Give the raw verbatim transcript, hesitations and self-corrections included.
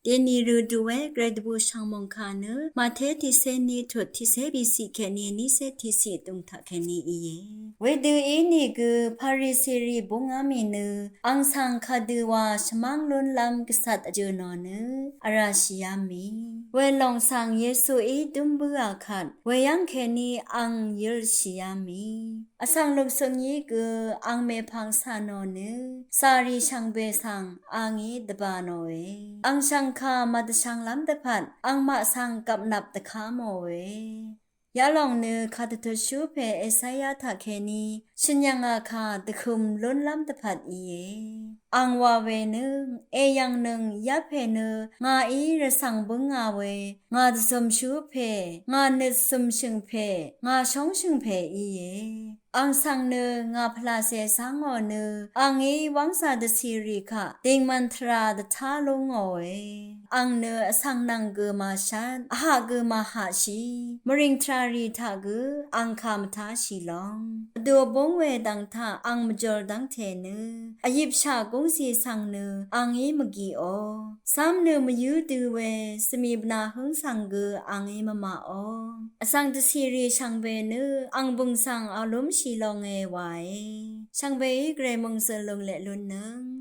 Yeni rø duwe gre dvbù shvngmòngkà nø Màté tiqcé ní tut tiqcé bìciq kèní nícé tiqciq dùngtaq kèní íe. Wedø ínìgø Parisirì búngá mì nø àng svng kadø wa shvmáng lúnlv́m gvcvt vjø̀ nò nø vrá shìá mì. Welòng svng Yesuí dúm bǿà kvt weyv́ng kèní àng yøl shìá mì. Vsvng lukcøngí gø àng mèpvng cà nò nø càrì shvngbe svng àngí dvbà nòe. Àng shv̀ngkà màdvshvnglv́m dvpvt àngmaq svng gvpnvp dvká mòe. Yalòng nø kàdvtutshú pè Esaya taqkèní shø̀n yv̀ngà kà dvhøm lúnlv́m dvpvt íe. Àng wa we nø èyv̀ngnøng yapè nø ngàí rvcv̀ng bǿngà we ngà dvzømshú pè, ngà nøt zømshø̀ng pè, ngà shóngshø̀ng pè íe. Àng svng nø ngà pvlacè cáng ngò nø àngí wv́ngzà dvcìrì kaq dìngmvn tvrà dvtá lú ngòe. Àng nø vsvng nvng gø màshvt, vhaq gø màhaqshì, mvrìng tvràrì taq gø àng kà mvtáshì long. Vdù vbúng we dv̀ng taq àng mvjùl dv́ngte nø vyipshaq gúngzì svng nø àngí mvgìò. Cám nø mvyǿ dø we svmì bvnà hǿng svng gø àngí mvmaqò. Vsvng dvcìrì shvngbe nø àng bø̀ng svng vlúmshì longe wae. Shvngbeí gvray mòngzø̀l lungleq lúnnøng.